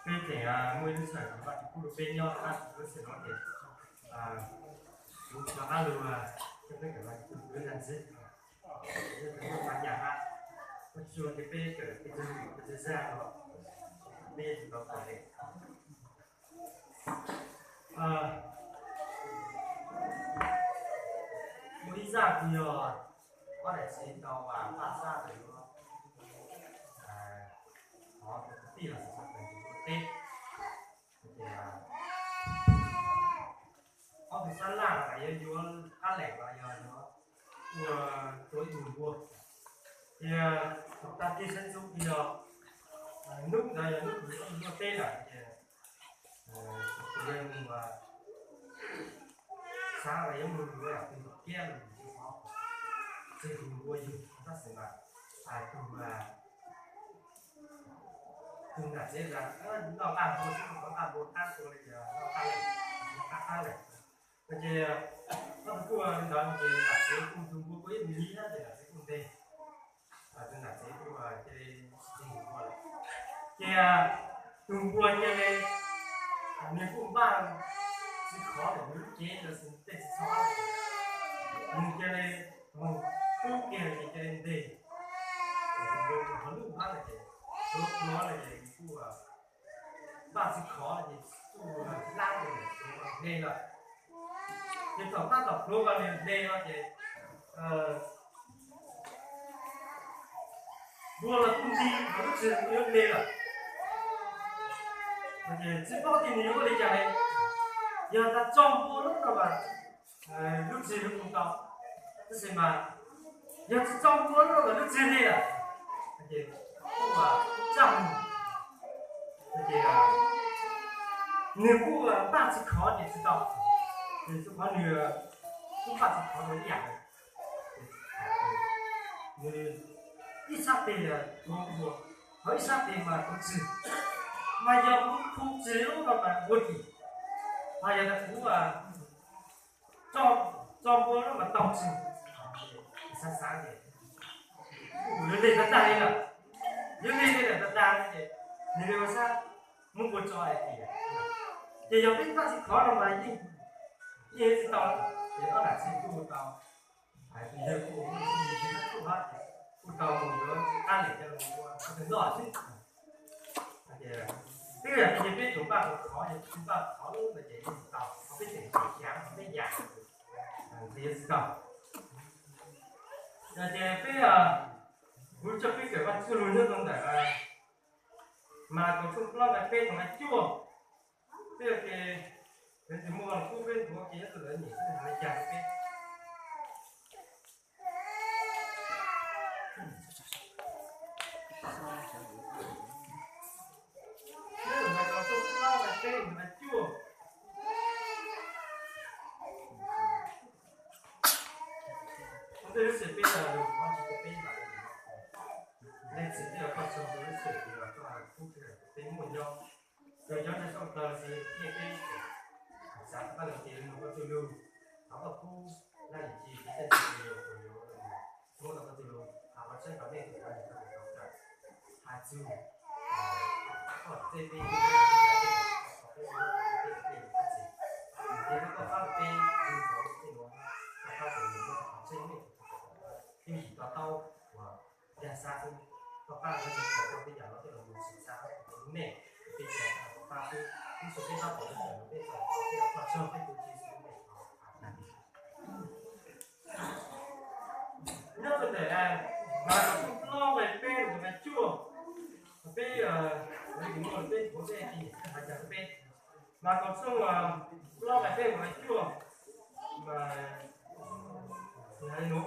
Peb tseem muaj ib lub sij hawm Vajtswv pub rau peb nyob hauv lub sij hawm no ces kuv rov qab los coj peb kawm Vajtswv tus kwv ntag ntxiv. Peb yog tus tau kawm peb txog peb txog zaj no, peb yog tus tau kawm li. Muaj ib zaj kuj yog ob daim txiv tau npaj zaj ntawm yuav thov tus kwv tij los xav tus teb. Ces ob tug xab laj no yuav yuav qab leem los yog yuav ua ib tug npua. Ces tag kis sawv ntxov yog hnub ntawd yog hnub kuv yuav luaj teb lawm ces kuv yog mus xav los yuav mus yuav tus kiab los mus tsis qhov, ces tus npua yug tab sis mas tus tus nam txiv noj qaj npua xwb, noj qaj npua qab tua li cas noj qab leem, noj qab qab leem. No ces ob tug kuj li ntawd ces nam txiv kuj tus npua kuj ib mus li thiab ces nam txiv kuj ntes, tus nam txiv kuj cia li tsis ntes npua lawm. Ces tus npua cia li, nws kuj npaj txiv khov ntawm nws lub cev los sis tej txiv txhob, nws cia li moog tub kiag ces cia li ntes. Qhov lub hab no ces, lub no no ces nws kuj npaj txiv khov ces kuj hlab ces nws hle lawm. Ces thaum tab tom pluav nws hle no ces npua los kuj nti, lub txwg kuj yuav hle lawm. Tsis paub tias nws yuav ua li cas li. Yog tas tso npua lub no mas lub txwg yuav mus tau, tab sis mas yog tsis tso npua lub no mas lub txwg hle lawm. Ces kuj tsa mus, ces nws kuj npaj txiv khov ces tsis tau, ces txiv khov nws kuj npaj txiv khov nws ib yam. Nws ib sab tes tuav npua, ho ib sab tes mas tuav txwg, mas yog kuv khu txwg lub no mas ua tim, ho yog tas kuv tso npua lub mas tau txwg. Xav xav ces kuj yuav hle tag tag li lawm, yuav hle li lawm tag tag ces nws li ua sab muab npua tso hais tias, ces yog peb npaj txiv khov no mas yeej, yeej tsis tau. Ces ob nam txiv kuj tau, hais tias yawg kuj ua kuj tsis tau, kuj tau mus yuav qab leem coj los ua noj xwb. Peb yog tias peb tsuas npaj tau khov, yog tsis npaj khov lub no ces yeej tsis tau, qhov peb tseem xyaav qhov peb yam, nws yuav tsis tau. Yog ces peb, kuv coj peb kawm Vajtswv lug nyob rau ntawm Malakaus tshooj plaub nqe peb txog nqe cuaj. Peb ua ke, lawv tsis muaj los kuj peb nthuav ke nyob rau lawv nyeem seb hais li cas rau peb. Malakaus tshooj plaub nqe peb txog nqe cuaj. Ua ntej lub sij hawm peb lug thov tsis tau peb mam li, leej txiv peb ua koj tsaug rau lub sij hawm kws los koj kub peb muaj nyob. Yog cov ntseeg txhob tawg si thiaj peb xav koj lug ces lug nug koj txuj lug, thov koj kub laj lim ci peb tej txuj lug, muab rau koj txuj lug, thov koj txhawb koj tej tus koj tau kawm, hais txug koj tej peb, koj pab peb, koj pab tus mus muaj qhov tseeb nej, yeej yim to taub uas yog xav xwb, koj pab koj txhawb koj tej yam no tej los mus tsis txaus nej, peb txhawb koj pab xwb, ib txhia peb pab tau lub sij hawm no peb txhawb koj, peb ua koj tsaug peb tus Tswv Yexus. Nyob rau ntawm Malakaus tshooj plaub nqe peb mus nqe cuaj, peb, peb nthuav peb hais cas rau peb. Malakaus tshooj plaub nqe peb mus nqe cuaj, mas hais li no: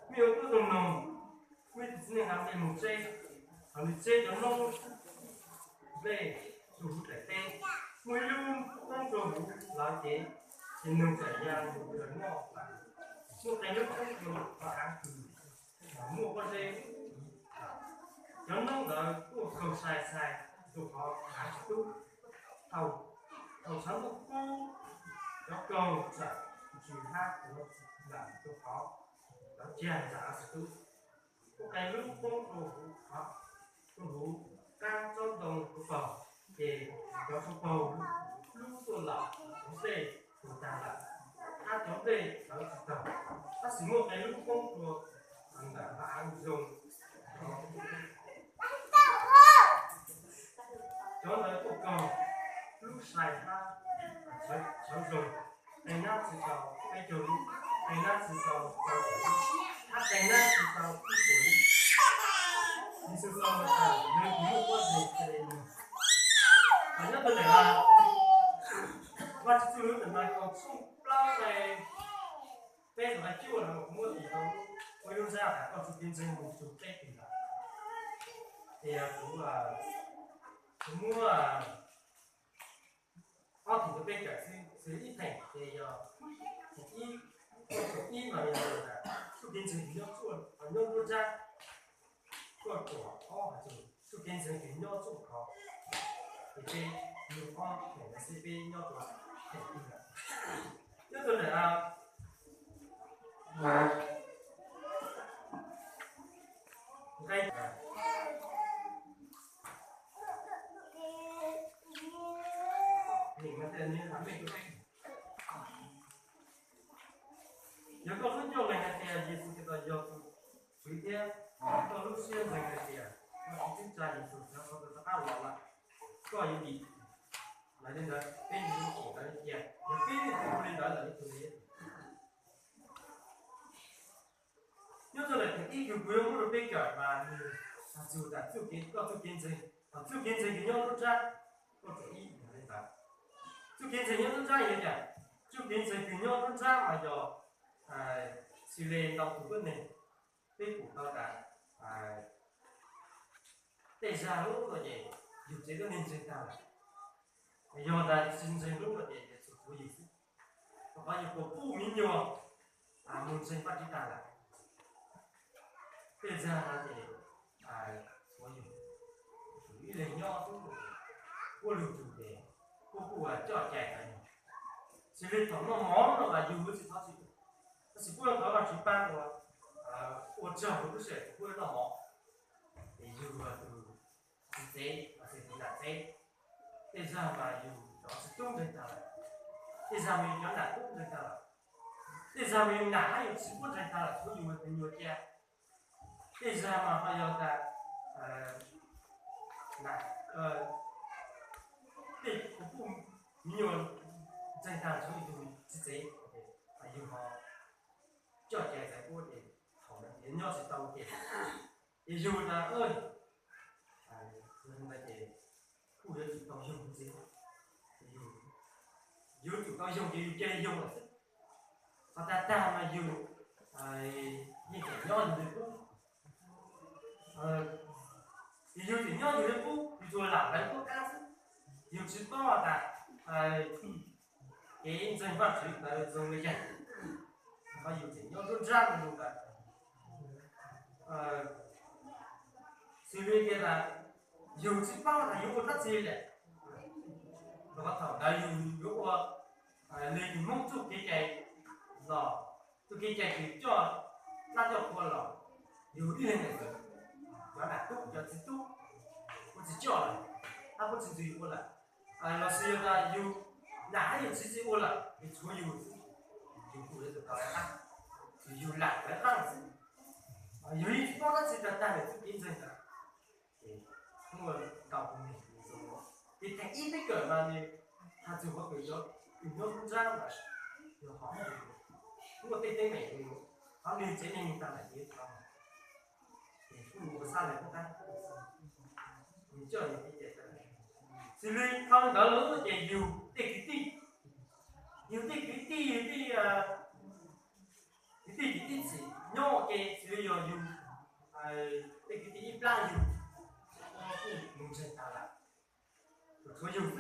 Muaj ib tug tub nug, muaj ib tug txiv neej nqa nplej mus tseb, hos nws tseb cov noob nplej tsuj huv daim teb. Muaj ib lub poob rau huv lawv cev, ces nws txawm ya mus khaws noj. Muaj qee lub poob rau qhov av kws muaj pob zeb. Cov noob ntawd tuaj kaug sai sai rau qhov av tsis tub. Thaum tshav ntuj kub, cov kaug txawm ntsws hab tuav nplaim rau qhov cov tsiaj ntsa av tsis tub. Muaj qee lub poob rau huv, rau huv qab tsob Ces cov tshuaj paug lub tuaj los cov nplej tuag tag lawm, hab cov nplej tawv tsis taug, tab sis muaj qee lub poob rua ntawm hav zoo. Cov ntawd tuaj kaug lub sai hab sawv zoo, qee nab tsis tau peb caug lub, qee nab tsis tau rau caum lub, hab qee nab tsis tau ib puas lub. Yexus tau has tas, yog kuv muaj pob ntseg thiaj li nug. Nyob rau ntawm Vajtswv txuj lug ntawm Mas Kaus tshooj plaub nqe peb rau nqe cuaj no kuv muab tis tau ua ib lub ntsab tas koj txuj kev ntseeg mus txug peb tug lawm. Ces kuv, kuv muab ob theem rau peb kawm xwb, xws ib theem ces yog ib, ib no yog txuj kev ntseeg kws nyob tsuaj, nyob nruab nrab. Koj tsuam ob hais tias txuj kev ntseeg kws nyob tsuaj khov. Ces peb nug ob theem no xwb peb nyob rua theem twg lawm? Nyob rua ntawm nqe Yog koj lub ncauj lees hais tias Yexus Khetos yog tus Tswv thiab koj lub siab ntseeg hais tias koj tsis tsa Yexus Khetos ua tus rov qab los lawm, koj yuav dim. Los li ntawd peb yuav tsum ntawd cia, yog peb ua li ntawd lawm ib tug li. Nyob rau lawm theem ib kws kuv yuav muab rau peb kawm mas nws has txug tas txuj kev, koj txuj kev ntseeg, txuj kev ntseeg kws nyob nruab nrab, koj txuj ib li ntawd. Txuj kev ntseeg nyob nruab nrab yog cas? Txuj kev ntseeg kws nyob nruab nrab mas yog xws li ntau tus tuab neeg, peb pum tau tas tej zag lub no ces yug tsev tuab neeg ntseeg tag lawm, yog tas tsis ntseeg lub no ces tsuas tshuav yug xwb. Rau qhov yug puas pub me nyuam mus ntseeg Vajtswv tag lawm. Tej zag no ces tshuav yug, yug ib leeg nyob xwb, puab lug tug ces puab kuj coj cai ntawd. Xws li thaum noj mov no mas yug tsis thov txim, tab sis puab thov Vajtswv pab ua, ua tsaug rau lub sij hawm puab noj mov. Ces yug tus txiv tsev los sis tus nam tsev. Tej zag mas yug cov txiv tub ntseeg tag lawm, tej zag mas yug cov nam tub ntseeg tag lawm, tej zag mas yug nam hab yug txiv puab ntseeg tag lawm tshuav yug tus nyuag cia. Tej zag mas ho yog tas tej kuv puj me nyuam ntseeg tag tshuav yug tus txiv tsev, yug ho coj cai txawv puab ces thaum ntawd nyob tsis tau ces, ces yug tas, ces kuj yuav tsum tau yug ntxiv, yug, yuav tsum tau yug ces yug cia li yug lawm xwb. Qhov tag tag mas yug yeej tseem nyob yug li qub, ces yug tseem nyob yug li qub, yug tsuas lam lawv qub qab xwb. Yug tsis paub tas kev ntseeg Vajtswv ntawd zoo li cas, ho yug tseem nyob nruab nrab li ntawd. Xws li tias tas yug tsis paub tas yug ua dab tsi lawm, rau qhov thaum ntawd yug yuav ua li tus Hmoob txuj kev cai los, txuj kev cai kws coj dab coj qhua los, yug ib leeg ntawm cov nam tub cov txiv tub, puab tsis coj lawm, hab puab tsis ntxub yug ua lawm. Los sis yog tas yug nam hab yug txiv tsis ua lawm, yug tshuav yug xwb, yug kuj yuav tsum tau lawv qab, yug lam lawv qab xwb. Yug yeej tsis paub dab tsi tag tag lawm txuj kev ntseeg ntawd. Ces muaj ntau tus neeg, ces theem ib peb kawm mas nws has txug qhov kws cov kws nyob nruab nrab mas yog hom muaj tej teeb meem, qhov nws tsev neeg tag lawm ces ces kuj ua xab lawv qub qab, nws coj yug kev cai tag. Xws li dhau ntawd lawm ces yug tej kwv tij, yug tej kwv tij, yug tej kwv tij kwv tij txiv nyob ua ke, xws li yog yug tej kwv tij ib plab yug kuj mus ntseeg tag lawm, tshuav yug xwb.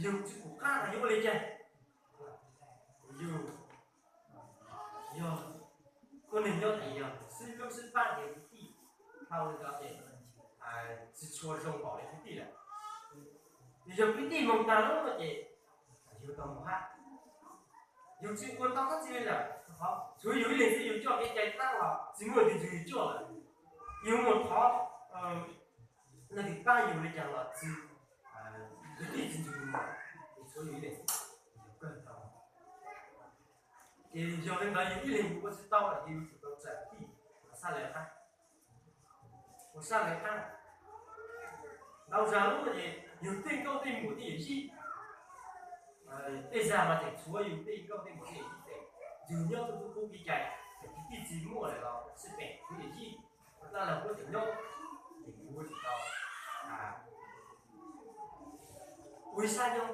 Yug tsis pum qab tas yug ua li cas, yug yog tuab neeg nyob ces yog sib hlub sib pab ces kwv tij, dhau li ntawd ces tsis tshua zoo npaum li kwv tij lawm. Yog kwv tij moog tag lawm no ces yug tau mus hab, yug tsis ua tau dab tsi li lawm, tshuav yug ib leeg xwb yug coj kev cai tab los tsis muaj tus ntxwg yug coj lawm. Yug mus thov Leej twg pab yus li cas los tsis, yus tij tsis ntsws, yus tshuav yus ib leeg, yus kawg tau. Ces yog li ntawd yus ib leeg yus ua tsis tau lawm ces yus tsum tau txawm tij ua sab lawv qab, ua sab lawv qab. Ntau zag lub no ces yus tej nkauj tej muam tej yawm yij, tej zag mas tseem tshuav yus tej nkauj tej muam tej yawm yij, yus nyob tuaj tub qub kev cai, tseem kwv tij tsis muaj lawm los sib pem, yawm yij, tab los kuj tseem nyob, ces kuv ua tsis tau, ua ib sab nyob.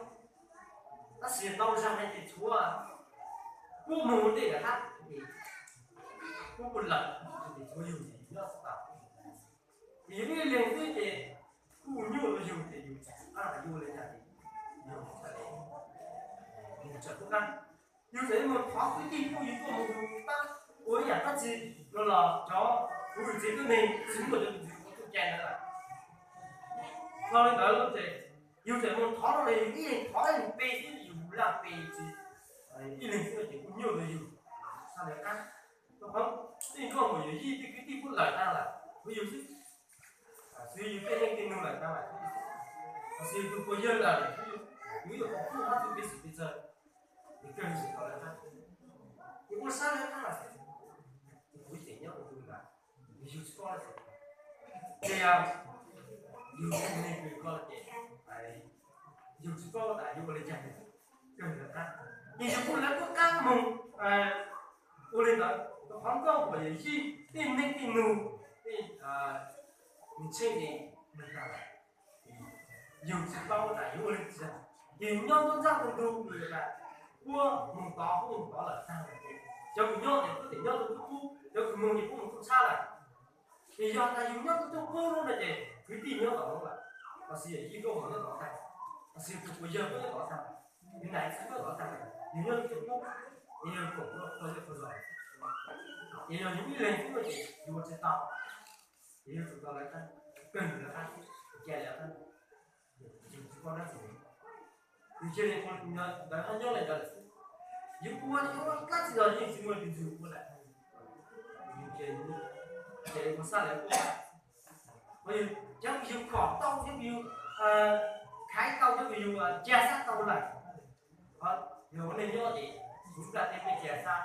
Tab sis ntau zag no ces tshuav puab moog ua ntej lawm hab, puab puj lawm, ces tshuav yus ces yus nyob tsis tau. Ces yus ib leeg xwb ces kuj nyuaj rau yus ces yus tseem qab yuav ua li cas ces yus, yus tseem tub qab. Yus tseem moog thov kwv tij pub yus tuaj moog pab ua ib yaam dlaab tsi no los cov kuv yus tsev tuab neeg tsis muaj cov tus ntxwv ua tuaj cai ntawd lawm. Los li ntawd ces yus tseem moog thov no los yus ib leeg thov ib leeg pe xwb, yus laj pe tsis, ib leeg xwb ces kuj nyuaj rau yus sab lawv qab. Rau qhov tej nkauj muam yawm yij tej kwv tij puab lawm taag lawm, tshuav yus xwb. Xwv yus tej neej tej nug lawm taag lawm, xwv yus tug puas yawg lawm, yus yuav kom puj hab txuj kev xwm kev txawj, yus kawg tsis tau lawv qab. Yus ua sab lawv qab lawm, kuv tseem nyob kuv tug ntawd, yus tsis paub lawm. Ces yus neeg kws ko ces yus tsis paub tas yus ua li cas, kawg lawv qab. Ces yus kuj lawv kuj qab moog ua li ntawd, rau qhov nkauj muam yawm yij tej neej tej nug, tej nws tsheej li nws tas lawm, yus tsis paub tas yus ua li cas. Ces nyob nruab nrab ntu ntu tas, puab moog tod puab moog tod lawm taag lawm ces cov kws nyob ces puab tseem nyob tuaj tub qub, cov kws moog ces puab moog tuaj tshab lawm. Ces yog tas yus nyob tuaj tub qub lub no ces kwv tij nyob tod lawm, los sis yawm yij nkauj muam nyob tod taag, los sis yus tug puas yawg puab nyob tod taag, yus nam txiv nyob tod taag, yus nyob tuaj tub qub, ces yog koom ua qhua zej qhua zos, ces yog yus ib leeg xwb no ces yus ua tsis tau, ces yus tsum tau lawv qab, kawg lawv qab, ca lawv qab, yus tsis paub dlaab tsi. Yus cia li ua ntawd hab nyob li ntawd lawm xwb. Yus ua ua dlaab tsi los yeej tsis muaj tus ntxwg ua lawm. Yus cia li ua sab lawv qab. Cov kws yus khom tau, cov kws yus khaiv tau, cov kws yus ca xab tau lawm, yog ua neej nyob ces yus nplaj teb peb ca xab,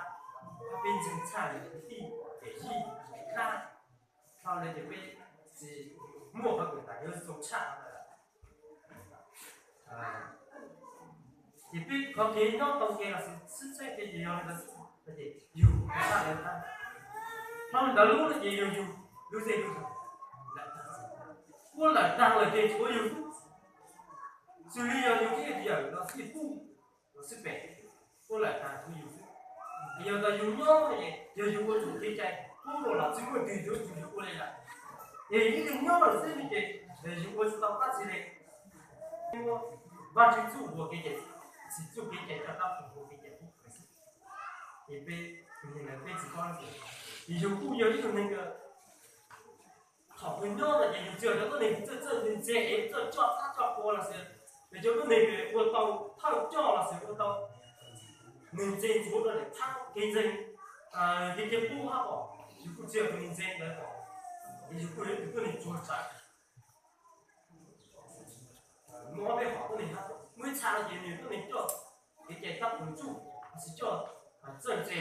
peb ntseeg tshaj yus kwv tij yawm yij, dlab, thaum le ces peb tsis muaj qhov kws tas yuav zoo tshaj no lawm. Ces peb qhov kev nyob tau kev los sis sib txheeb kev ces yog li ntawd xwb, ces yus ua sab lawv qab. Thaum li ntawd lub no ces yog yus lub zej lub zog lawm taag, puab lawm taag lawm ces tshuav yus xwb. Xws li yog yus ib yawm los xij puj los xij pem, puab lawm taag tshuav yus xwb. Yog tas yus nyob no ces yog yus ua txuj kev cai puab los tsis muaj twg yuav tsum yus ua li lawm. Ces yus ib leeg nyob lawm xwb no ces yus ua tsis tau dlaab tsi li. Vaajtswv txuj ua kev cai, txuj kev cai coj dlaab ua kev cai puab xwb. Ces peb, peb tsis paub, ces yus kuj yog ib tug neeg thaum yus nyob no ces yus txawj cov tuab neeg txawj txawj ntse es txawj coj txhab coj qhua los sis, yog cov tuab neeg ua tau thawj coj los sis ua tau neeg ntse ntxuav rau daim txhab kev ntseeg, kev cai puab hab os, yus kuj txawj tus neeg ntse ntawd os, es yus kuj yog ib tug tuab neeg tsuag tsawv. Muaj ob peb hom tuab neeg hab, muaj ib txha no ces nws tuab neeg coj kev cai tab tom tsuj, los sis coj txawj ntse,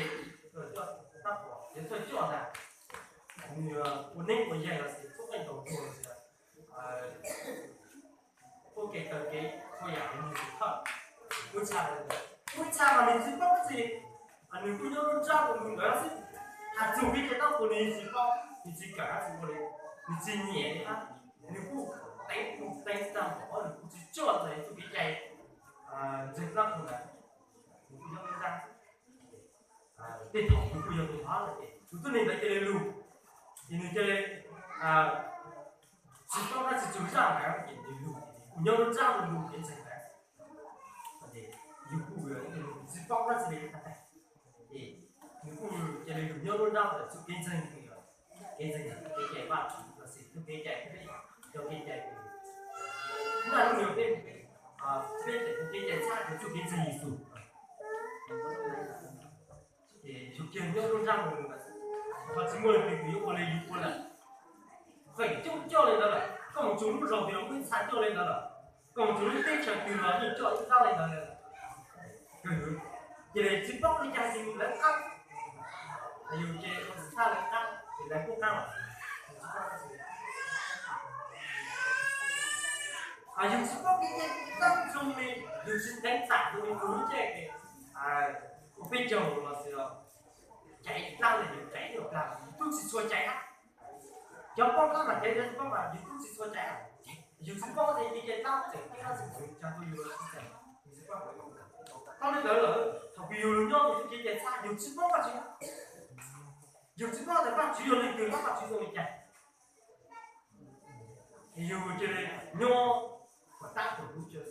coj tab tom yog thawj coj ntag, nws ua neeb ua yaig los sis txhub qeej taus tuag los sis ua kev taw kev txhua yam nws tsis thawj. Muaj ib txha, muaj ib txha mas nws tsis paub dab tsi, nws kuj nyob nruab nrab ntu ntawd xwb, has txug kev cai tab tom nws tsis paub, nws tsis kawm dab tsi ua li, nws tsis nyiam li hab, nws kuj teev kuj teev tag nrho, nws kuj tsis coj txog txuj kev cai ntseeg tab tom ntawd, nws kuj nyob nruab nrab. Tej thaum nws kuj yog tus hlob lawm ces tus tuab neeg ntawd cia li lug, ces nws cia li tsis paub dab tsi txug zaj ntawd ces nws lug, nws kuj nyob nruab nrab lug kev ntseeg ntawd. Yus kuj tsis paub dab tsi li, es nws kuj cia li lug nyob nruab nrab ntawm txuj kev ntseeg, kev ntseeg kev cai Vajtswv los sis txuj kev cai peb cov kev cai, naj nub yog peb, peb tes tus kev cai txhab yog txuj kev ntseeg Yexus. Ces yus cia li nyob nruab nrab mus, ho tsis muaj leej twg yuav ua li yus ua lawm. Feem coob coj li ntawd lawm, Koj mus txog lub zos twg los muaj ib txha coj li ntawd lawm, koj mus txog lub teb chaws twg los yeej coj ib txha li ntawd li. Ces tsis paub li cas ces lawv qab, yus ces txha lawv qab ces lawv kuj qab lawm. Yus tsis paub kev cai txawj zoo li, yus tsis ntev txam zoo li tus lub caij ua peb caug los sis caiv dab los yus caiv ib nyuag plag yus twb tsis tshua caiv hab. Cov paub qab mas caiv, cov tsis paub mas yus twb tsis tshua caiv. Yus tsis paub ces kev cai dab tseem ceeb dab tseem txwv tsa rau yus los tsis txawj, yus tsis paub. Tau li ntawd lawm thaum kws yus nyob yus txoj kev cai txhab yus tsis paub Vajtswv, yus tsis paub tias Vajtswv yog leej twg, Vajtswv zoo li cas, yus cia li nyob kom tab tom lub,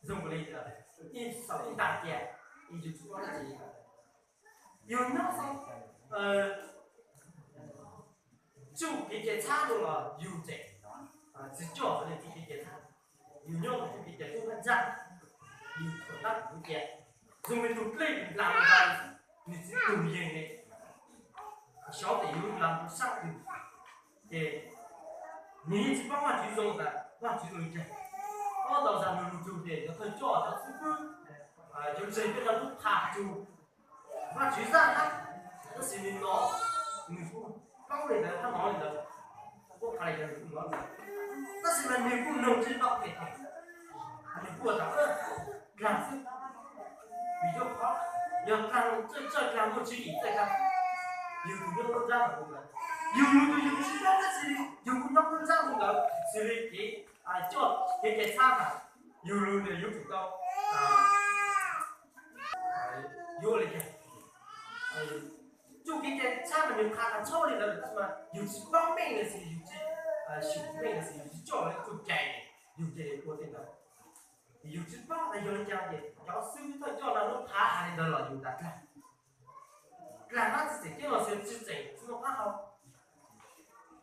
zoo li ib xaus ib nta cia, yus tsis paub dab tsi. Yus nyob xaus tsuj kev cai txhab rau los yus tseem tsis coj li tsuj kev cai txhab. Yus nyob tsuj kev cai tub hab ntsaj, yus tseem tab tom cia, zoo li tus dlej nplas nplas, nws tsis tug yees li. Xyov tias yus lub nplas mus sab twg, ces nws yeej tsis paub Vajtswv zoo tas Vajtswv zoo li cas. Ob tau zag nws lug tug ces cov thawj coj cov xib fwb, cov ntseeg peb cov lub qha tug Vajtswv zaj hab, tab sis nws hnov, nws kuj paub li ntawd hab hnov li ntawd, kuj qha li ntawd nws kuj hnov li ntawd. Tab sis mas nws kuj noog tsis tau pem, nws kuj ua tas dlaag xwb. Vim yog qhov, yog dlaag, txawj dlaag muaj tswv yim txawj dlaag, yus tus nyob nruab nrab ntawd, yus lug tus yus tsis paub dab tsi li, yus kuj nyob nruab nrab ntawd xws li kev coj kev cai txhab tas, yus lug nws yuav tsum tau yuav ua li cas. Tsuj kev cai txhab mas nws qha qha txhob li ntawd, tab sis mas yus tsis paub meej los sis yus tsis xyum meej los sis yus tsis coj li tsuj cai, yus cia li ua tej ntawd. Yus tsis paub tas yog li cas ces cov xib fwb thawj coj no lub qha has li ntawd los yus tas dlaag, dlaag hab tsis tseem ceeb los sis tsis tseem tsis muaj qab hau.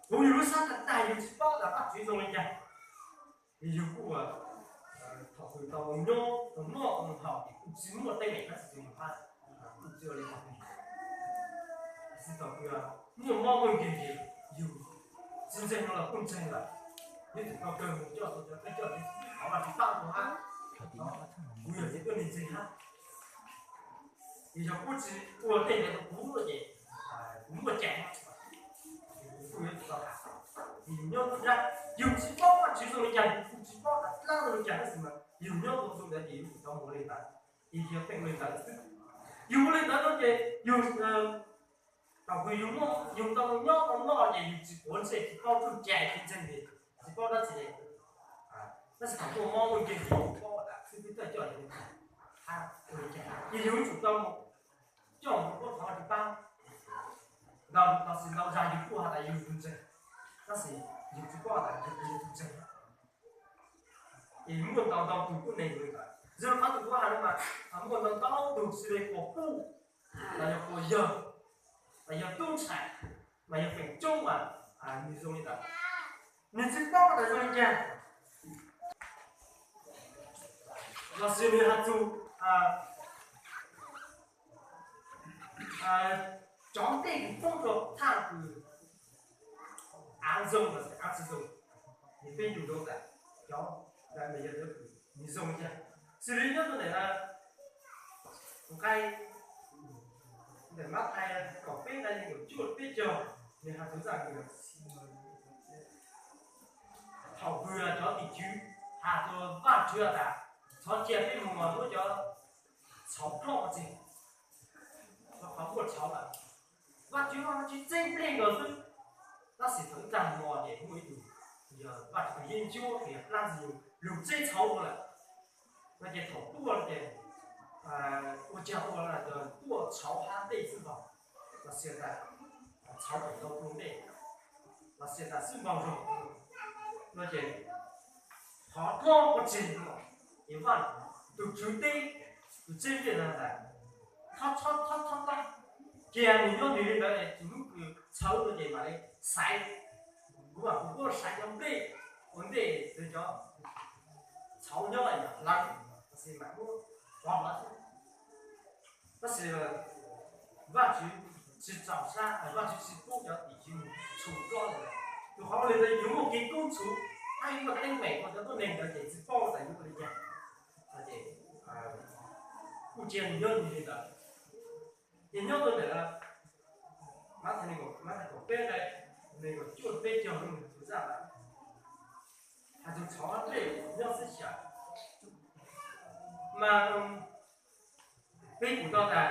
Kuv yus lub sab tag tag yus tsis paub tas Vajtswv zoo li cas. Yus kuj thaum kws tau nyob tau noj tau haus ces kuj tsis muaj teeb meem dab tsi rau yus hab, kuj tsis ua li cas. Tab sis thaum kws muaj mob muaj nkeeg ces yus tsis ntseeg no los kuj ntseeg lawm, yeej tseem tau kawg mus coj tau cov thawj coj, qhov mas tsis tau kuv hab, kuv yog txiv tuab neeg ntseeg hab. Yog kuv tsis ua tej ntawd rau kuv ces kuv muaj cai, kuv kuj yuav tsum tau has. Yus nyob nruab nrab, yus tsis paub Vajtswv zoo li cas, yus kuj tsis paub tas dlaab zoo li cas, tab sis mas yus nyob tau zoo ntawd ces yus kuj tau ua li ntawd, yus yog pheej ua li ntawd xwb. Yus ua li ntawd no ces yus thaum kws yus muaj, yus tau nyob tau noj ces yus tsis quav ntsej tsis paub tsuj cai tsis ntseeg li, tsis paub dab tsi li. Tab sis thaum muaj mob muaj nkeeg ces yus paub tas xib fwb thawj coj yus li cas, hab ua li cas ces yus yuav tsum tau coj mus ua qhov tsis pab, ntau los sis ntau zag yus kuj has tas yus tus ntseeg, tab sis yus tsis paub tas yus tus ntseeg. Ces muaj ntau ntau tug tuab neeg li ntawd, zoo qhov tug kuv has no mas muaj ntau ntau tug xws li quas puj, los yog quas yawg, los yog tub ntxhais, los yog feem coob mas nws zoo li ntawd, nws tsis paub tas zoo li cas, los sis nws has txug cov ntej kws poob rua thaaj kws aav zoo los sis aav tsi zoo, nws peb yug zoo tas cov ntawd mas yog cov kws nws zoo li cas. Xws li nyob rua ntawm, kuv qha ntawm Mathais kaum peb nqe nees nkaum cuaj peb caug, nws has txug zaj kws thaum kws cov tim tswv has rua Vajtswv tas, thov cia peb moog muab cov txhauv ploj tseg, rua qhov muaj txhauv lawm. Vajtswv tsi txeeb nplej nkaus xwb, tab sis thaum ib tag hmo ces muaj ib tug yog Vajtswv tus yeeb ncuab yog plab ntxwg nyoog lug txeeb txhauv ua lawm. No ces thaum tuaj ces ua caag ua tuaj txhauv hab ntej xwb npaug, los sis tas txhauv tau plua ntej, los sis tas xwb npaug zog, no ces qhov dlub ua tseg, ces Vaj, tus tswv teb, tus txeeb nplej ntawd tas, txhob, txhob, txhob, txhob, cia nws nyob nws li ntawd es txug hnub kws txhawv no ces mam li xaiv, kuv mam hu tuaj xaiv cov nplej ua ntej rua cov txhauv nyob hlawv, tab sis mam muab rov hlawv xwb. Tab sis Vajtswv tsi txaus sab, Vajtswv tsi pub cov tim tswv mus txhum ploj li lawm. Rau qhov li ntawd yus muaj kev koob txhub, hab yus muaj teeb meem rau cov tuab neeg ntawd ces tsis paub tas yus ua li cas. Ces kuj tsis yog nws nyob nws li ntawd. Ces nyob rau ntawm Mathais nees nkaum peb, nees nkaum cuaj peb caug, nws txhua zaj mas has txug txhov hab nplej nyob xwb xyaw. Mas peb pum tau tas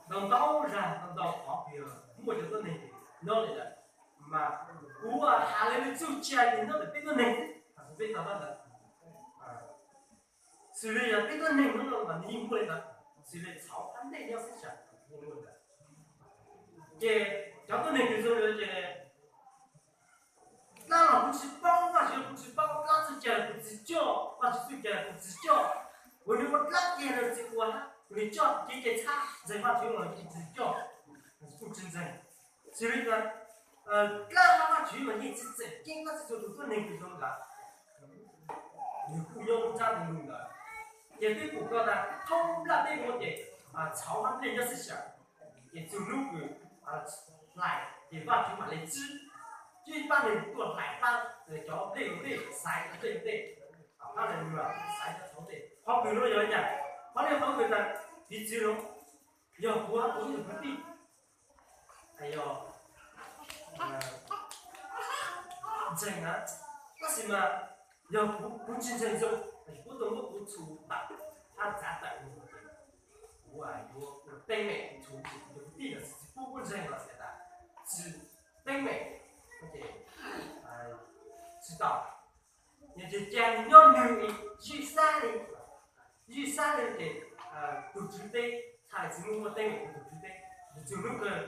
ntau ntau zag ntau ntau qhov kws muaj cov tuab neeg nyob li ntawd, mas kuv has le txuj ci kws nyob ntawm peb tuab neeg, peb tau pab ntawd. Xws li yog peb tuab neeg hnub no mas nws yeej muaj li ntawd, xws li txhov hab nplej nyob xwb xyaw yeej muaj li ntawd. Ces cov tuab neeg kws zoo li ces dlaab los kuv tsis paub, Vajtswv los kuv tsis paub, dlaab txuj ci los kuv tsis coj, Vajtswv txuj ci los kuv tsis coj, kuv nws ua dlaab ceg los tsis ua, kuv nws coj kev cai txhab ntseeg Vajtswv los kuv tsis coj, kuv tsis ntseeg. Xws li dlaab hab Vajtswv mas yeej tsis txawm ceeb dlaab tsi txhua tus tuab neeg kws zoo li ntawd. Nws kuj nyob lub ntsab ntawd lug ntawd. Ces peb pum tau tas thoob nplaj teb nuav ces txhov hab nplej nyob xwb xyaw. Ces txug lub kws hlais ces Vajtswv mam le tswb, tswb pab neeg tuaj hlais pab cov nplej ua ntej, xaiv cov nplej ua ntej, pab neeg xaiv cov txhov ntej. Qhov kws nuav yog li cas? Qhov li qhov kws tas piv txwv nuav, yog kuv hab kuv ib tug kwv tij, yog ntseeg na, tab sis mas yog kuv tsis ntseeg zoo, kuv tau muab kuv txhua tawm hab txav tawm, kuv yuav ua teeb meem txhua tus kwv tij los tsis pub kuv ntseeg los sis tas tsis teeb meem, tsis tau. Yog ces ca nws nyob nwg ywj sab li, ywj sab li ces tug tswv teb txhaj le tsis muaj muaj teeb meem rau tug tswv teb. Txug lub kws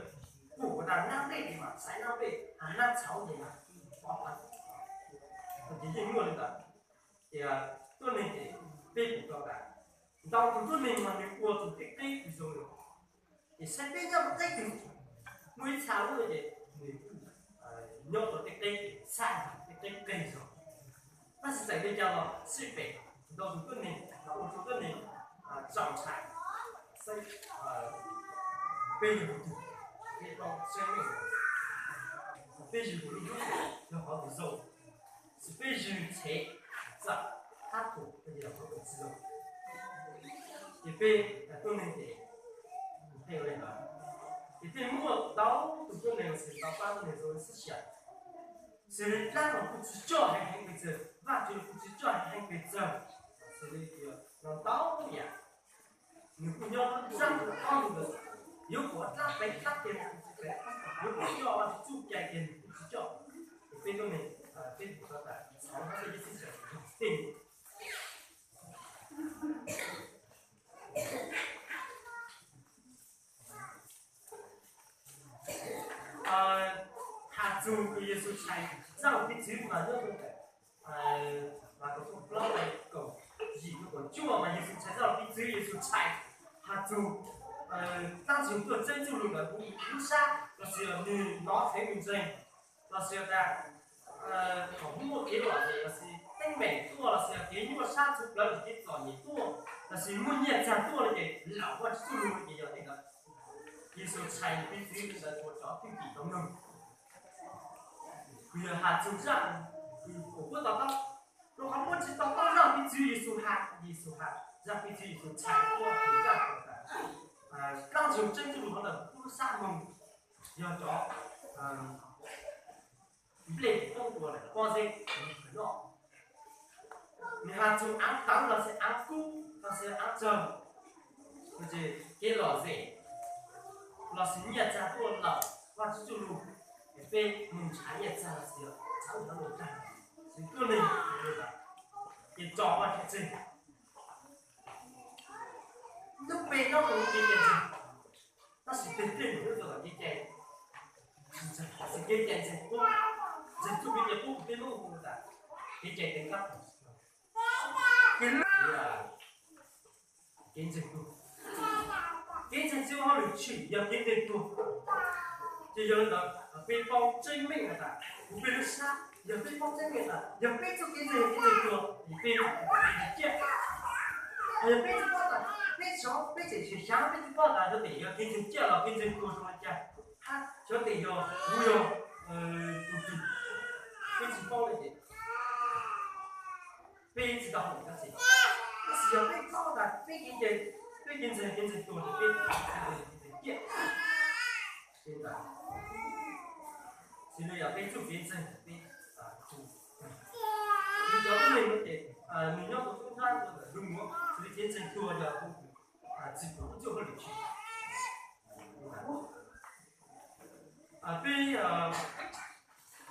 pum tas nab nplej mas xaiv nab nplej, nab txhov ces pov pawg. Ces yeej muaj li ntawd. Ces tuab neeg ces peb pum tau tas ntau tug tuab neeg mas nws ua tug tej qeb kws zoo li, ces saib peb nyob rau qeb twg. Muaj ib txha lub ces nws nyob rau tej qeb xab, tej qeb qeg zog. Tab sis txawm li cas los sib pem, ntau tug tuab neeg los ua rau tuab neeg txaus ntshai. Peb yog tus twg, peb paub tseeb meej, peb yug lub lub yog qhov kws zoo, tsis peb yug tshev txawm hab tus peb yog qhov kws tsis zoo. Ces peb tuab neeg ces pheej ua li ntawd, ces pheej muaj ntau tug tuab neeg los sis ntau pab tuab neeg zoo li xwb xyaw. Xws li dlaab los kuj tsis coj heev heev pes tsawg, Vajtswv los kuj tsis coj heev heev pes tsawg, xws li tias los ntau yam, nws kuj nyob rau txaj rau qab ntawd, yuav kom dlaab pleev dlaab ceg nws kuj tsis pleev, yuav kom coj Vajtswv txuj cai ces nws kuj tsis coj. Ces peb tuab neeg, peb pum tau tas txhov hab nplej nyob xwb xyaw yog tej has txug kws Yexus tshais zaj lus piv txwv mas nyob rau ntawm Mathais kaum plaub nqe kaum yim rau kaum cuaj mas Yexus tshais zaj lus piv txwv, Yexus tshais has txug dlaab tsi tuaj txeeb txuj lug ntawm kuv lub sab, los sis yog nws hnov dheev nws ntseeg, los sis yog tas thaum muaj kev lom zem los sis teeb meem tuaj los sis yog kev nyuaj sab txhua plawv los kev txom nyem tuaj los sis muaj nyiaj txag tuaj no ces laum Vajtswv txuj lug no ces yog tej ntawd. Yexus tshais piv txwv li ntawd ua cov thwj tim tau noog. Kws yog has txug zaj kws puab to taub, rau qhov puab tsis to taub zaj piv txwv Yexus has, Yexus has zaj piv txwv Yexus tshais puab tug zaj tas dlaab tsi tseeb txuj lug hov ntawm kuv lub sab moog yog cov nplej poob dua pob zeb noj. Nws has txug aav tawv los sis aav kub los sis aav tsawg, kev lom zem los sis nyiaj txag tuaj laum Vajtswv txuj lug, es peb moog nrhav nyiaj txag los sis nrhav ub nrhav no tag, tsis tuab neeg ces tso Vajtswv txeeg. Lub npe nyob rau kev cai ntseeg, tab sis peb peb mus lub rau kev cai, tab sis kev cai ntseeg puab, ntseeg txuj kev cai puab kuv peb lub hu tas kev cai teev kab. Kev ntseeg tuag, kev ntseeg tsis ua hauj lwm tshwm yog kev ntseeg tuag. Ces yog li ntawd peb paub tseeb meej tas kuv peb lub sab, yog peb paub tseeb meej tas yog peb txuj kev ntseeg yog kev ntseeg tuag ces peb ciaj. Yog peb tsis paub tas peb xyov, peb tseem xyov xyov peb tsis paub tas xyov tes yog kev ntseeg ciaj los kev ntseeg tuag zoo li cas, hab xyov tes yog kuv yog tus twg. Peb tsis paub li ces peb tsis tau hais dab tsi, tab sis yog peb paub tas peb kev cai, peb kev ntseeg, kev ntseeg tuag ces peb txhais tes tiag tiag. Xws li yog peb txuj kev ntseeg peb, nws cov tub neeg no ces nws nyob rau tub nrab rau ntawm lub muv, xws li kev ntseeg tuag yog tsis pom txuj hauj lwm tshwm. Peb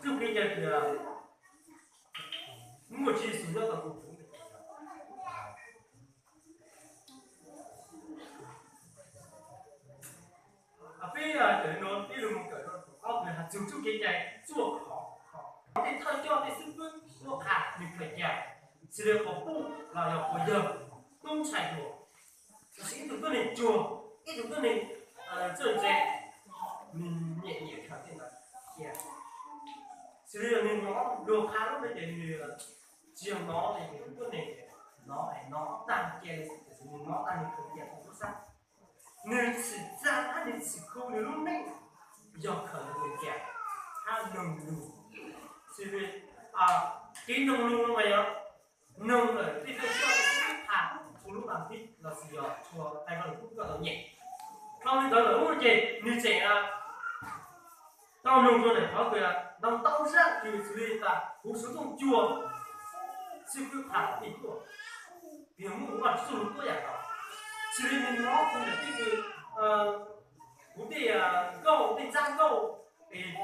txuj kev cai tias muaj Tswv Yexus nyob tau tus Peb cov no ib lus mus kawm rau ob tug has txug txuj kev cai txuaj khov kho. Tej thawj coj tej xib fwb tuaj qha nws kawm cas, xws li qhov puj los yog qhov yawg, tub ntxhais hluas, los sis ib tug tuab neeg tsuag, ib tug tuab neeg txawj ntse, nws nyiam nyiam khaws tej ntawd cia. Xws li yog nws hnov luag qha lub no ces nws tsis yog hnov li nws tus tuab neeg hnov, hnov tag cia li, tiam sis nws hnov tag nws khaws cia tau tub sab. Nws txhim txaj hab nws txhim khu nws lub neej yog khaws nws tus cas hab noog lug. Xws li kev noog lug no mas yog noog lawm tej thawj coj tej xib fwb qha txhua lub qab tib los sis yog txhua qai koj lug kub koj tau nyiam. Dhau li ntawd lawm ces nws tseem tau noog rua ntawm qhov kws ntau ntau zaj kws xws li tas kuv suav tooj cua xib fwb qha tej tuaj, yog muab kuv Vajtswv txuj lug tuaj yam tau, xws li nws hnov kuv ntawm tej kws kuv tej nkauj tej ntsab nkauj es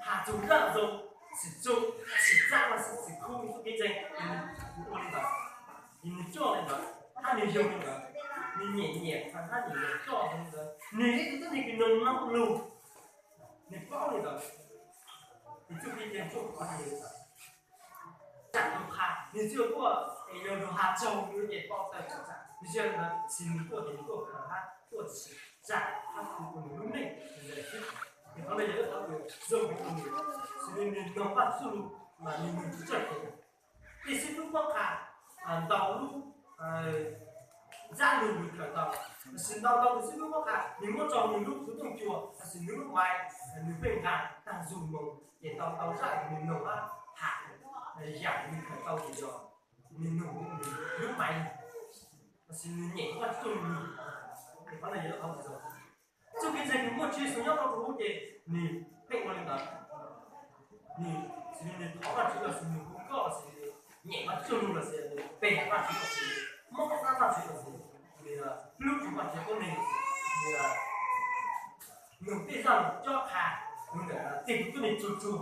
has txug zaj zoo, txhim txaj los sis txhim khu txuj kev ntseeg, ua li ntawd, ces nws coj li ntawd hab nws yog li ntawd, nws nyiam nyiam hab nyiam nyiam coj li ntawd, nws ib tug tuab neeg kws noog lug, nws paub li ntawd, nws txuj kev ntseeg txuj qhov li ntawd. Tsam nws qha nws txawj tuaj es yog lug has txug nws ces paub tawm tsam nws tsis yog li ntawd, tsis nws tuaj ces nws tuaj khaws hab tuaj txhim txaj hab khu nws lub neej. Ces qhov no yog ib qhov kws zoo heev rau nws, xws li nws noog Vajtswv txuj lug mas nws noog tsis tsawg kev. Tej xib fwb pob qha ntau lub ntsab lug nws khaws tau, los sis ntau ntau tus xib fwb pob qha nws muab tso nws lub suav tooj cua los sis nws lub maiv, nws pheej nqa taag zug moog ces ntau ntau zaj nws noog hab has yam nws khaws tau ces yog nws noog nws lub maiv lug, los sis nws nyiam Vajtswv txuj lug lug. Ces qhov no yog ib qhov zoo. Txuj kev ntseeg kws muaj Tswv Yexus nyob rau hauv ces nws pheej ua li ntawd. Nws xws li nws thov Vajtswv los sis nws hu nkauj los sis nws nyiam Vajtswv txuj lug los sis nws pe Vajtswv los sis nws mob qab Vajtswv los sis nws hlub tshua Vajtswv tuab neeg, nws noog tej zaj cob qha rua ntawm tej tug tuab neeg tsuag tsuag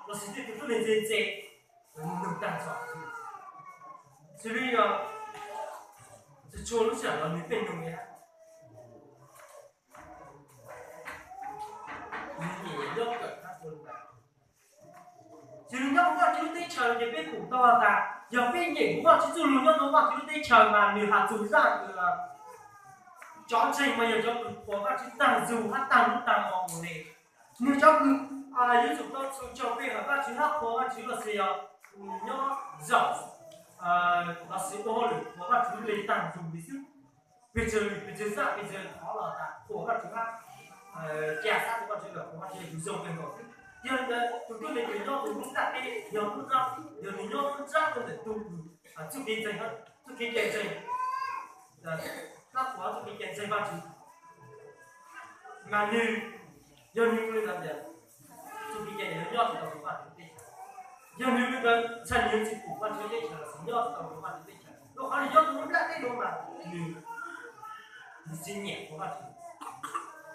los sis tej tug tuab neeg ntse ntse, nws noog tag nrho. Xws li yog txhua txhua lub sij hawm los nws pheej noog li hab, nws nyiam nyob kawm hab ua li ntawd. Xws li nyob rua Vajtswv lub teb chaws ces peb pum tau has tas yog peb nyiam kuv Vajtswv txuj lug nyob rua Vajtswv lub teb chaws mas nws has txug zaj kws cov ntseeg mas yog cov kws qhuas Vajtswv taag zug hab taag lub taag mo mus le. Nwg cov kws yuav tsum tau txhum tsaug pe hawm Vajtswv hab qhuas Vajtswv los sis yog nyob zaum los sis ua hauj lwm qhuas Vajtswv le taag zug li xwb. Pes tsawg lwm pes tsawg zaj pes tsawg qhov los tas qhuas Vajtswv hab ca sab rua Vajtswv lawm qhuas Vajtswv yog kws zoo kawg nkaus xwb. Yog li ntawd tus tuab neeg kws nyob rua lub nplaj teb yog lub nrab, yog nws nyob lub nrab rua ntawm tug kws txuj kev ntseeg, txuj kev cai ntseeg, tab qhuas txuj kev cai ntseeg Vajtswv, mas nwg, yog nwg ua li ntawd tias txuj kev cai ntawd nyob tsis tau rua Vajtswv teb chaws. Yog nwg ua li ntawd ntshai nwg yuav tsis pum Vajtswv teb chaws los sis nyob tsis tau rua Vajtswv teb chaws. Rua qhov nwg nyob rua lub nplaj teb nuav mas nwg, nwg tsis nyiam qhuas Vajtswv.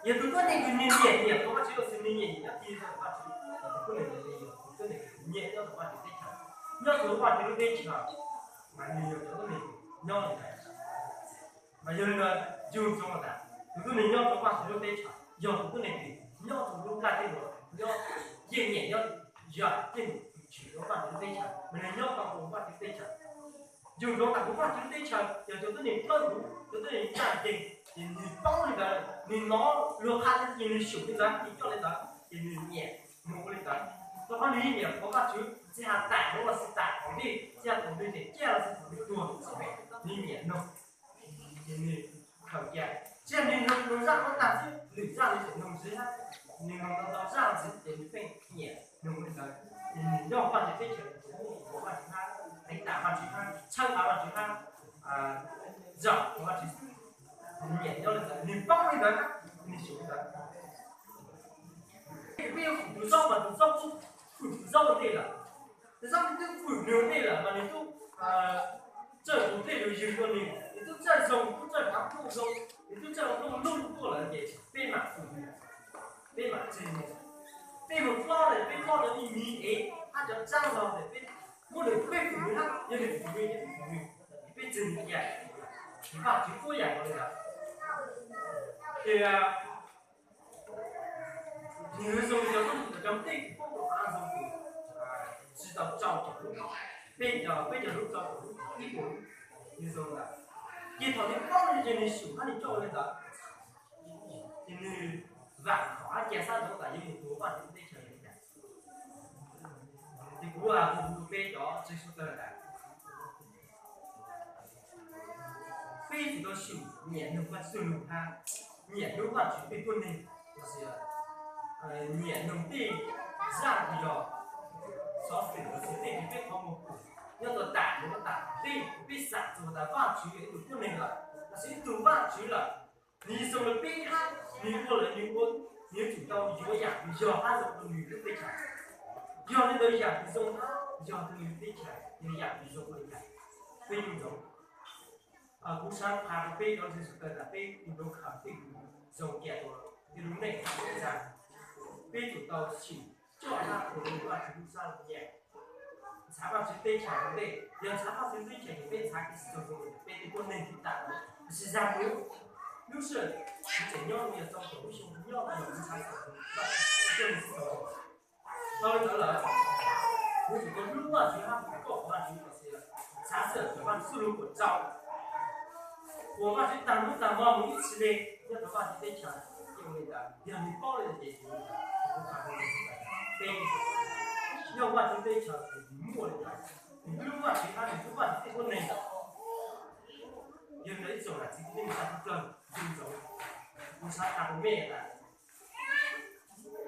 Yog tus tuab neeg kws nwg nyiam nyiam qhuas Vajtswv los sis nwg nyiam nyiam nyob tig rua Vajtswv, tus tuab neeg ntawd yog tus tuab neeg nyiam nyob rua Vajtswv teb chaws. Nyob rua Vajtswv lub teb chaws mas nwg yog cov tuab neeg nyob li ntawd. Mas yog li ntawd yug rua tas tus tuab neeg nyob rua Vajtswv lub teb chaws yog tus tuab neeg kws nyob rua lub nplaj teb nuav nyob yeej nyiam nyob, yog yeej tshwm rua Vajtswv lub teb chaws mas nwg nyob tau rua Vajtswv teb chaws. Yug rua tas kuv Vajtswv lub teb chaws yog cov tuab neeg dlawb huv, cov tuab neeg ncaj ncees, ces nwg paub li ntawd, nwg hnov luag qha ces nwg xyum li ntawd, nwg coj li ntawd ces nwg nyiam, nwg ua li ntawd. Rua qhov nwg yeej nyiam qhuas Vajtswv, txij has tam nuav los sis tam thaum ntej, txij has thaum nwg tseem ciaj los sis thaum nwg tuag, nwg nyiam noog, ces nwg khaws cia. Txij nwg noog zaj nuav tag xwb, lwm zaj nwg tseem noog ntxiv hab, nwg noog tau ntau zaj ntxiv ces nwg pheej nyiam noog li ntawd. Nws nyob Vajtswv teb chaws, nws tus muaj ua Vajtswv hab, teev tam Vajtswv hab, tshawb nqa Vajtswv hab, zaum ua Vajtswv, nws nyiam nyob li ntawd, nws paub li ntawd hab, nws xyum li ntawd. Peb yuav fwm tus zaub mas tus zaub twb fwm tus zaub ua ntej lawm. Tus zaub twb fwm nws ua ntej lawm mas nws tub txawj tus dlej lus ywg ua nws, nws tub txawj zoo, tub txawj hnav pluj zoo, nws tub txawj ua pluj ntuj tuaj lawm ces peb mam fwm nws, peb mam tseg nws. Peb mus plob lawm, peb plob rau ib miv ev hab cov tsab zog ntawd, peb muab nws, peb fwm nws hab, yog nws fwm nws, nws fwm nws, peb tseg nws ib yam. Vajtswv txhua yam nkaus li ntawd. Ces nws yuav zoo li cov, cov ntej kws poob rau av zoo kws tsis tau tsau caum lub, peb cov, peb cov lub tsau caum lub ib puas lub, nws zoo ntawd. Ces thaum nws paub li ces nws xyum hab nws coj ua li ntawd, ces nws vam khom hab cia sab nraud tas yuav mus tuav Vajtswv teb chaws li cas. Ces kuv hu rau peb cov tsev sawv daws tas, peb tsum tau xyum nyiam noog Vajtswv txuj lug hab nyiam hlub Vajtswv tej tuab neeg, los sis nyiam noog tej zaj kws yog xov xwm los sis tej kws peb qhov muag pum nyob rau tam hnub tam peb, peb xam txog tas Vajtswv yog ib tug tuab neeg lawm, los sis ib tug Vajtswv lawm, nws zoo li peb hab, nws ua lawm nws ua, nws yuav tsum tau yuav yam kws yog hab zoo rau nws lub teb chaws. Yog li ntawd yam kws zoo hab yog rau nws lub teb chaws yog yam kws zoo ua li cas? Peb yeej ntsoov, kuv xav qha rau peb cov ntseeg sawv daws tas peb yeej ntsoov khaws tej kws zoo cia rau peb lub neej hab peb txhua tsav. Peb tsum tau xyum coj hab ua rau Vajtswv lub sab lub nyiam. Ntshav Vajtswv teb chaws ua ntej, yog ntshav Vajtswv teb chaws ces peb ntshav kev tsis txaus zoo, peb tej tuab neeg twb tas lawm. Tiam sis zag kuv lub sij hawm kuv tseem nyob no yog txog kaum lub xyoo kuv nyob no yog kuv ntshav txaus zoo, Vajtswv teb chaws tsis txaus zoo. Tau li ntawd lawm, kuv tsum tau hlub Vajtswv hab kuv koj Vajtswv los sis xav txog Vajtswv txuj lug kom txaus, uas Vajtswv tag lub tag hmo mus ib txhis le nyob rau Vajtswv teb chaws, ces ua li ntawd yog nws paub li ntawd ces kuv, kuv, peb nyob Vajtswv teb chaws nws muaj li ntawd, nws hlub Vajtswv hab nws hlub Vajtswv tej tuab neeg. Yog li ntawd ib tsoom niam txiv kwv tij neej tsa txhua tus, kuv ntsoov, kuv xav qha rau mej tas,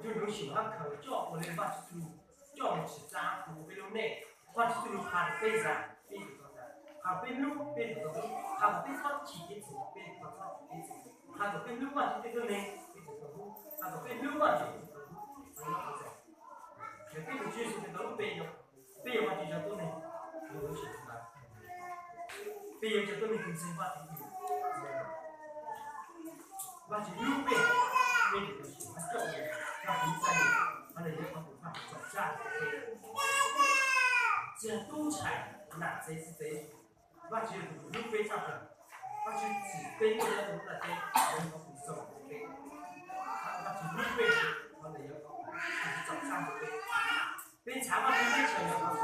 yog nws xyum hab khaws coj ua li Vajtswv txuj lug, coj mus tsim txaj rau peb lub neej. Vajtswv txuj lug qha rau peb zag peb tsum tau zag, qha kom peb hlub peb tsum tau hlub, qha kom peb txhob chim kev txhaum peb tsum tau txhob chim kev txhaum, qha kom peb hlub Vajtswv tej tuab neeg peb tsum tau hlub, qha kom peb hlub Vajtswv peb tsum tau hlub. Yog peb tus Tswv Yexus Khetos hlub peb, peb yog Vajtswv cov tuab neeg, peb yog cov tuab neeg kws ntseeg Vajtswv. Vajtswv hlub peb, peb tsum tau xyum hab coj ua Vajtswv txuj lug, qhov ntawd yog qhov kws Vajtswv txaus sab rau peb. Txhua tub ntxhais nam txiv txiv tsev, Vajtswv yog tus kws hlub peb tshaj plaws. Vajtswv txib peb tuaj nyob rau lub ntiaj teb, yog qhov kws txaus rau peb. Vajtswv hlub peb, qhov ntawd yog qhov kws Vajtswv txaus sab rau peb. Peb ntshav Vajtswv teb chaws yog qhov